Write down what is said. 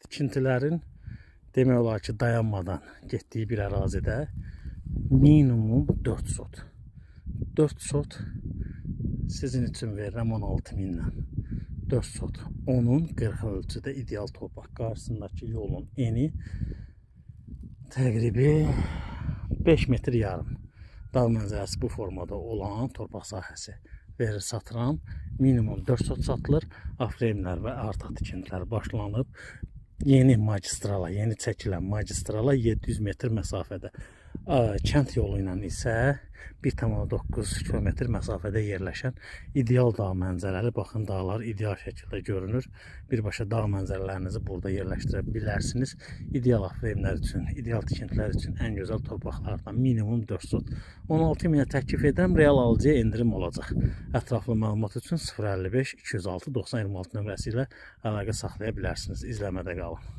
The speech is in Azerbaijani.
Tikintilərin demək olar ki, dayanmadan getdiyi bir ərazidə minimum 4 sot. 4 sot sizin üçün verirəm 16 mindən. 4 sot. Onun 40 ölçüdə ideal torpaq, qarşısındakı yolun eni təqribi 5 metr yarım. Dağ mənzərəsi bu formada olan torpaq sahəsi verir satıram. Minimum 4 sot satılır. A-freymlər və artıq tikintilər başlanıb. Yeni magistrala, yeni çəkilən magistrala 700 metr məsafədə. Kənd yolu ilə isə 1,9 kilometr məsafədə yerləşən ideal dağ mənzərəli. Baxın, dağlar ideal şəkildə görünür. Birbaşa dağ mənzərələrinizi burada yerləşdirə bilərsiniz. İdeal A-freymlər üçün, ideal tikintilər üçün ən gözəl torpaqlardan minimum 4 sot. 16 minə təklif edirəm, real alıcıya endirim olacaq. Ətraflı məlumat üçün 055 206 90 26 nömrəsi ilə əlaqə saxlaya bilərsiniz. İzləmədə qalın.